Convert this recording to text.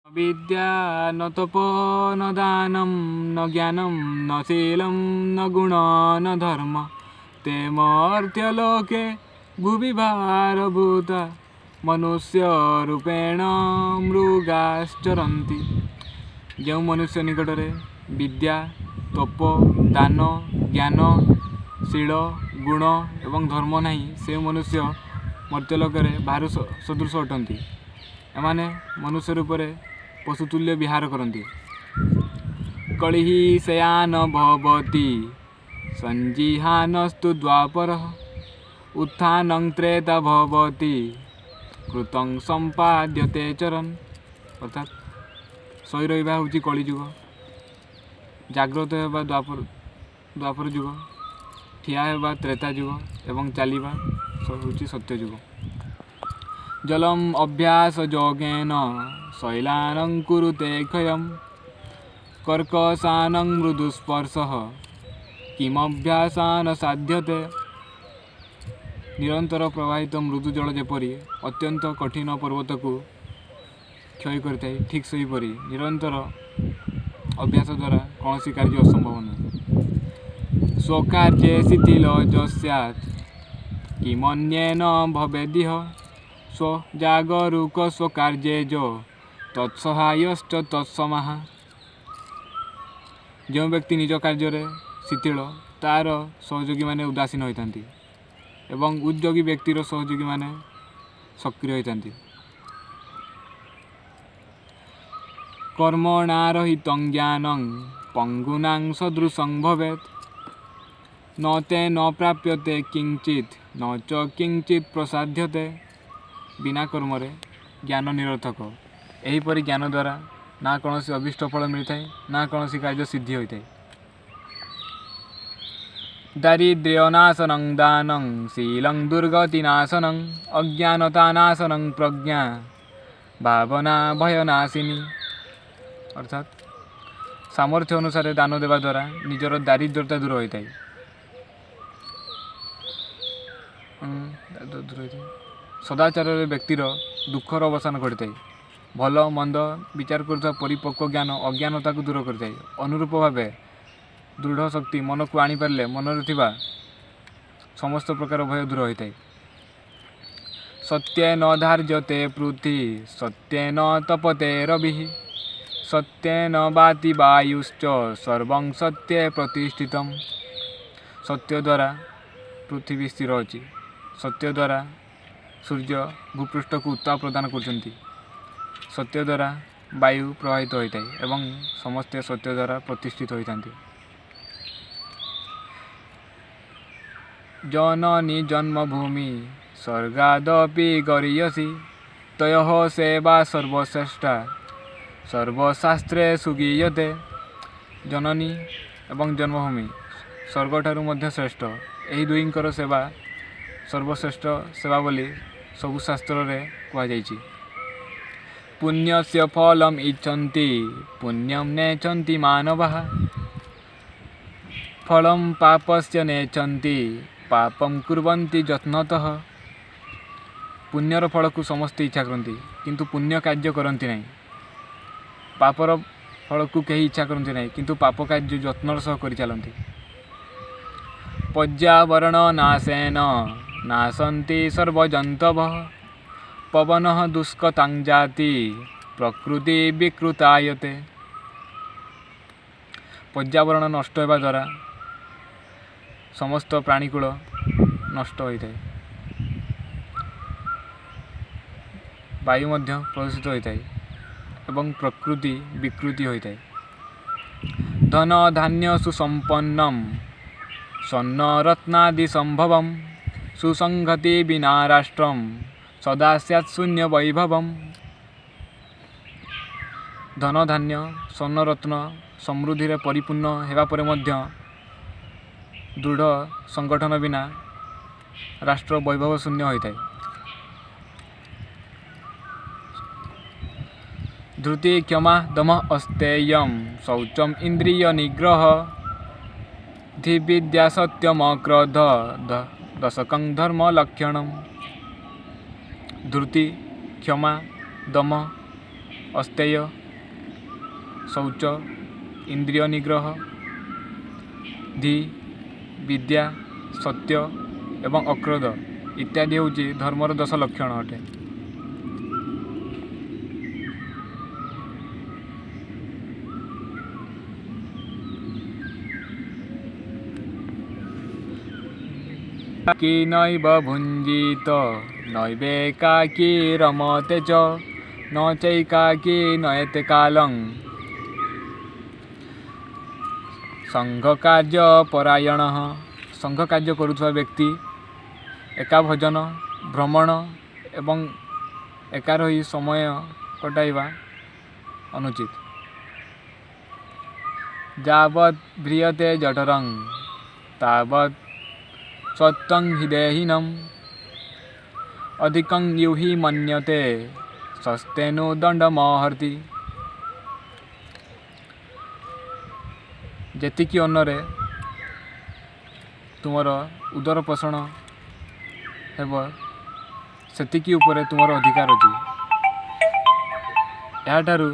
ବିଦ୍ୟା ନ ତପ ନ ଦାନಂ ନ ଜ୍ଞାନಂ ନ ଶୀଲಂ ନ ଗୁଣ ନ ଧର୍ମ ତେ ମର୍ତ୍ତ୍ୟ ଲୋକେ ଭୁବି ଭାରଭୂତା ମନୁଷ୍ୟ ରୂପେଣ ମୃଗାଶ୍ଚରନ୍ତି। ଯେଉଁ ମନୁଷ୍ୟ ନିକଟରେ ବିଦ୍ୟା, ତପ, ଦାନ, ଜ୍ଞାନ, ଶୀଳ, ଗୁଣ ଏବଂ ଧର୍ମ ନାହିଁ, ସେ ମନୁଷ୍ୟ ମର୍ତ୍ତ୍ୟଲୋକରେ ଭାରୁ ସଦୃଶ ଅଟନ୍ତି। ଏମାନେ ମନୁଷ୍ୟ ରୂପରେ ପଶୁତୁଲ୍ୟ ବିହାର କରନ୍ତି। କଳିଃ ଶୟାନ ଭବତି ସଞ୍ଜିହାନସ୍ତୁ ଦ୍ୱାପରଃ ଉତ୍ଥାନଂ ତ୍ରେତା ଭବତି କୃତଂ ସମ୍ପାଦ୍ୟତେ ଚରନ୍। ଅର୍ଥାତ୍ ଶୋଇ ରହିବା ହେଉଛି କଳିଯୁଗ, ଜାଗ୍ରତ ହେବା ଦ୍ୱାପର ଯୁଗ, ଠିଆ ହେବା ତ୍ରେତା ଯୁଗ ଏବଂ ଚାଲିବା ହେଉଛି ସତ୍ୟଯୁଗ। ଜଲମ୍ ଅଭ୍ୟାସ ଯୋଗେନ ଶୈଲାନଂ କୁରୁତେ କ୍ଷୟಂ କର୍କଶାନଂ ମୃଦୁସ୍ପର୍ଶଃ କିମଭ୍ୟାସାନ ସାଧ୍ୟତେ। ନିରନ୍ତର ପ୍ରବାହିତ ମୃଦୁ ଜଳ ଯେପରି ଅତ୍ୟନ୍ତ କଠିନ ପର୍ବତକୁ କ୍ଷୟ କରିଥାଏ, ଠିକ୍ ସେହିପରି ନିରନ୍ତର ଅଭ୍ୟାସ ଦ୍ୱାରା କୌଣସି କାର୍ଯ୍ୟ ଅସମ୍ଭବ ନୁହେଁ। ସ୍ୱକାର୍ଯ୍ୟେ ଶିଥିଲ ଯସ୍ୟାତ୍ କିମନ୍ୟେନ ଭବେଦିହ ସ୍ୱଜାଗରୂକ ସ୍ୱକାର୍ଯ୍ୟେ ଯୋ ତତ୍ସହାୟଶ୍ଚ ତତ୍ସମାଃ। ଯେଉଁ ବ୍ୟକ୍ତି ନିଜ କାର୍ଯ୍ୟରେ ଶିଥିଳ, ତାର ସହଯୋଗୀମାନେ ଉଦାସୀନ ହୋଇଥାନ୍ତି ଏବଂ ଉଦ୍ଯୋଗୀ ବ୍ୟକ୍ତିର ସହଯୋଗୀମାନେ ସକ୍ରିୟ ହୋଇଥାନ୍ତି। କର୍ମଣା ରହିତଂ ଜ୍ଞାନଂ ପଙ୍ଗୁନାଂ ସଦୃଶଂ ଭବେତ୍ ନ ତେ ନ ପ୍ରାପ୍ୟତେ କିଞ୍ଚିତ୍ ନ ଚ କିଞ୍ଚିତ୍ ପ୍ରସାଧ୍ୟତେ। ବିନା କର୍ମରେ ଜ୍ଞାନ ନିରର୍ଥକ। ଏହିପରି ଜ୍ଞାନ ଦ୍ୱାରା ନା କୌଣସି ଅଭୀଷ୍ଟ ଫଳ ମିଳିଥାଏ, ନା କୌଣସି କାର୍ଯ୍ୟ ସିଦ୍ଧି ହୋଇଥାଏ। ଦାରିଦ୍ର୍ୟନାଶନଂ ଦାନଂ ଶୀଲଂ ଦୁର୍ଗତିନାଶନଂ ଅଜ୍ଞାନତାନାଶନଂ ପ୍ରଜ୍ଞା ଭାବନା ଭୟନାଶିନୀ। ଅର୍ଥାତ୍ ସାମର୍ଥ୍ୟ ଅନୁସାରେ ଦାନ ଦେବା ଦ୍ୱାରା ନିଜର ଦାରିଦ୍ରତା ଦୂର ହୋଇଥାଏ, ଦୂର ହୋଇଥାଏ। ସଦାଚାରରେ ବ୍ୟକ୍ତିର ଦୁଃଖର ଅବସାନ ଘଟିଥାଏ। ଭଲ ମନ୍ଦ ବିଚାର କରୁଥିବା ପରିପକ୍ୱ ଜ୍ଞାନ ଅଜ୍ଞାନତାକୁ ଦୂର କରିଥାଏ। ଅନୁରୂପ ଭାବେ ଦୃଢ଼ ଶକ୍ତି ମନକୁ ଆଣିପାରିଲେ ମନରେ ଥିବା ସମସ୍ତ ପ୍ରକାର ଭୟ ଦୂର ହୋଇଥାଏ। ସତ୍ୟେନ ଧାର୍ଯ୍ୟତେ ପୃଥ୍ୱୀ ସତ୍ୟେନ ତପତେ ରବିଃ ସତ୍ୟେନ ବାତି ବାୟୁଶ୍ଚ ସର୍ବଂ ସତ୍ୟେ ପ୍ରତିଷ୍ଠିତମ୍। ସତ୍ୟ ଦ୍ୱାରା ପୃଥିବୀ ସ୍ଥିର ଅଛି। ସତ୍ୟ ଦ୍ୱାରା ସୂର୍ଯ୍ୟ ଭୂପୃଷ୍ଠକୁ ଉତ୍ତାପ ପ୍ରଦାନ କରୁଛନ୍ତି। ସତ୍ୟ ଦ୍ୱାରା ବାୟୁ ପ୍ରବାହିତ ହୋଇଥାଏ ଏବଂ ସମସ୍ତେ ସତ୍ୟ ଦ୍ୱାରା ପ୍ରତିଷ୍ଠିତ ହୋଇଥାନ୍ତି। ଜନନୀ ଜନ୍ମଭୂମି ସ୍ୱର୍ଗାଦପି ଗରୀୟସୀ ତୟୋଃ ସେବା ସର୍ବଶ୍ରେଷ୍ଠା ସର୍ବଶାସ୍ତ୍ରେ ସୁଗୀୟତେ। ଜନନୀ ଏବଂ ଜନ୍ମଭୂମି ସ୍ୱର୍ଗଠାରୁ ମଧ୍ୟ ଶ୍ରେଷ୍ଠ। ଏହି ଦୁହିଁଙ୍କର ସେବା ସର୍ବଶ୍ରେଷ୍ଠ ସେବା ବୋଲି ସବୁ ଶାସ୍ତ୍ରରେ କୁହାଯାଇଛି। ପୁଣ୍ୟସ୍ୟ ଫଲମ୍ ଇଚ୍ଛନ୍ତି ପୁଣ୍ୟಂ ନେଛନ୍ତି ମାନବାଃ ଫଳಂ ପାପସ୍ୟ ନେଛନ୍ତି ପାପಂ କୁର୍ବନ୍ତି ଯତ୍ନତଃ। ପୁଣ୍ୟର ଫଳକୁ ସମସ୍ତେ ଇଚ୍ଛା କରନ୍ତି, କିନ୍ତୁ ପୁଣ୍ୟ କାର୍ଯ୍ୟ କରନ୍ତି ନାହିଁ। ପାପର ଫଳକୁ କେହି ଇଚ୍ଛା କରନ୍ତି ନାହିଁ, କିନ୍ତୁ ପାପ କାର୍ଯ୍ୟ ଯତ୍ନର ସହ କରିଚାଲନ୍ତି। ପର୍ଯ୍ୟାବରଣ ନାଶେନ ନାଶନ୍ତି ସର୍ବଜନ୍ତବଃ ପବନଃ ଦୁଷ୍କତାଂ ଜାତି ପ୍ରକୃତି ବିକୃତାୟତେ। ପର୍ଯ୍ୟାବରଣ ନଷ୍ଟ ହେବା ଦ୍ୱାରା ସମସ୍ତ ପ୍ରାଣୀକୁଳ ନଷ୍ଟ ହୋଇଥାଏ। ବାୟୁ ମଧ୍ୟ ପ୍ରଦୂଷିତ ହୋଇଥାଏ ଏବଂ ପ୍ରକୃତି ବିକୃତି ହୋଇଥାଏ। ଧନ ଧାନ୍ୟ ସୁସମ୍ପନ୍ନମ୍ ସ୍ୱର୍ଣ୍ଣ ରତ୍ନାଦି ସମ୍ଭବମ୍ ସୁସଂହତି ବିନା ରାଷ୍ଟ୍ରମ୍ ସଦା ସ୍ୟାତ୍ ଶୂନ୍ୟ ବୈଭବମ୍। ଧନ ଧାନ୍ୟ ସ୍ୱର୍ଣ୍ଣରତ୍ନ ସମୃଦ୍ଧିରେ ପରିପୂର୍ଣ୍ଣ ହେବା ପରେ ମଧ୍ୟ ଦୃଢ଼ ସଂଗଠନ ବିନା ରାଷ୍ଟ୍ର ବୈଭବ ଶୂନ୍ୟ ହୋଇଥାଏ। ଧୃତି କ୍ଷମା ଦମ ଅସ୍ତେୟಂ ଶୌଚମ୍ ଇନ୍ଦ୍ରିୟ ନିଗ୍ରହ ଧିବିଦ୍ୟା ସତ୍ୟମ କ୍ରୋଧ ଦଶକଂ ଧର୍ମ ଲକ୍ଷଣମ୍। ଧୃତି, କ୍ଷମା, ଦମ, ଅସ୍ତେୟ, ଶୌଚ, ଇନ୍ଦ୍ରିୟ ନିଗ୍ରହ, ଧୀ, ବିଦ୍ୟା, ସତ୍ୟ ଏବଂ ଅକ୍ରୋଧ ଇତ୍ୟାଦି ହେଉଛି ଧର୍ମର 10 ଲକ୍ଷଣ ଅଟେ। କି ନୈବ ଭୁଞ୍ଜିତ ନୈବେକାକୀ ରମତେ ଚ ନ ଚୈକାକୀ ନୟତେ କାଲଂ। ସଂଘ କାର୍ଯ୍ୟ ପରାୟଣ, ସଂଘ କାର୍ଯ୍ୟ କରୁଥିବା ବ୍ୟକ୍ତି ଏକା ଭୋଜନ, ଭ୍ରମଣ ଏବଂ ଏକା ରହି ସମୟ କଟାଇବା ଅନୁଚିତ। ଯାବତ୍ ଭ୍ରିୟତେ ଜଠରଂ ତାବତ୍ ସତ୍ୱଂ ହି ଦେହିନମ୍ ଅଧିକଂ ୟୁହି ମନ୍ୟତେ ସସ୍ତେନୁ ଦଣ୍ଡମହର୍ତି। ଯେତିକି ଅନ୍ନରେ ତୁମର ଉଦର ପୋଷଣ ହେବ, ସେତିକି ଉପରେ ତୁମର ଅଧିକାର ଅଛି, ଏହାଠାରୁ